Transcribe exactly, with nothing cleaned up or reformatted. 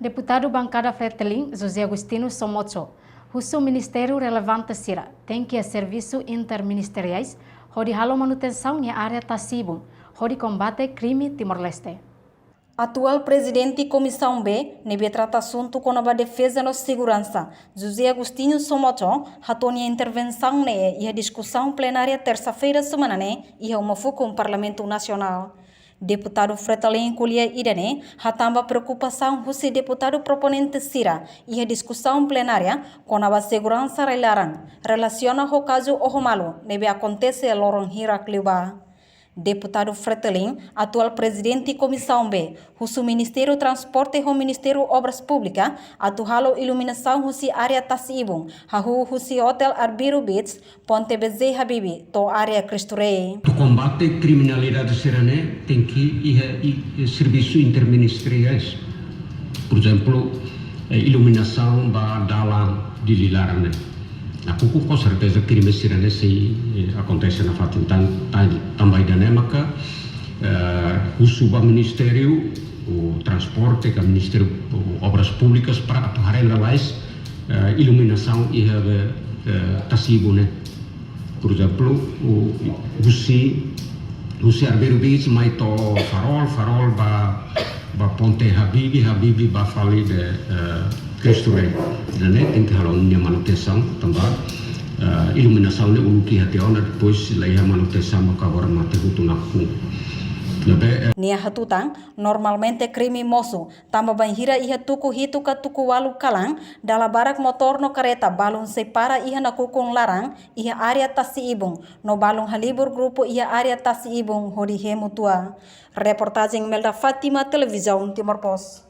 Deputadu Bankada Fretilin, José Agostinho Somocho, husu ministériu relevante sira tenke iha servisu interministeriais hodi halo manutensaun iha área tasi-ibun hodi kombate krime Timor-Leste. Atuál Prezidente Komisaun B ne'ebé trata asuntu kona-ba defeza no seguransa, José Agostinho Somocho, hato'o nia intervensaun ne'e iha diskusaun plenária tersa-feira semana ne'e iha Uma Fukun Parlamentu Nasionál. Deputadu Fretilin ko'alia ida-ne'e hatán ba preokupasaun husi deputadu proponente sira iha diskusaun plenária kona-ba seguransa rai-laran, relasiona ho kazu oho malu ne'ebé akontese loron hirak liubá. Deputadu Fretilin, atuál Prezidente Komisaun B, husu Ministériu Transporte ho Ministériu Obras Públikas atu halo iluminasaun husi área tasi-ibun, hahú husi Hotel Arbiru Beach, Ponte B J Habibie, to'o área Cristo Rei. Atu kombate kriminalidade sira-ne'e tenke iha i-, i-, servisu interministeriais. Por ezemplu, eh, iluminasaun ba dalan Dili laran ne'e. Nakukun, com certeza, krime sira-ne'e sei, eh, akontese nafatin tan, tan, tanba ida-ne'e maka, eh, husu ba Ministériu, o Transporte, ka Ministériu, o Obras Públikas para atu haree lalais, eh, iluminasaun iha be, eh, tasi-ibun ne'e. Por ezemplu, o, husi, husi Arbiru Beach mai to'o Farol, Farol ba, ba Ponte Habibie, Habibie ba fali be, eh, Cristo Rei. Ida-ne'e tenke halo nia manutensaun tanba, eh, iluminasaun ne'e uluk iha tiha ona, depois la iha manutensaun maka agora mate hotu nakukun. Ne'ebé, eh, Nia hatutan, normalmente krime mosu tanba bainhira iha tuku hitu ka tuku ualu kalan, dala barak motór no karreta balun sei para iha nakukun laran iha área tasi-ibun, no balun halibur grupu iha área tasi-ibun hodi hemu tua. Reportajen Imelda Fátima, Televizaun Timor Post.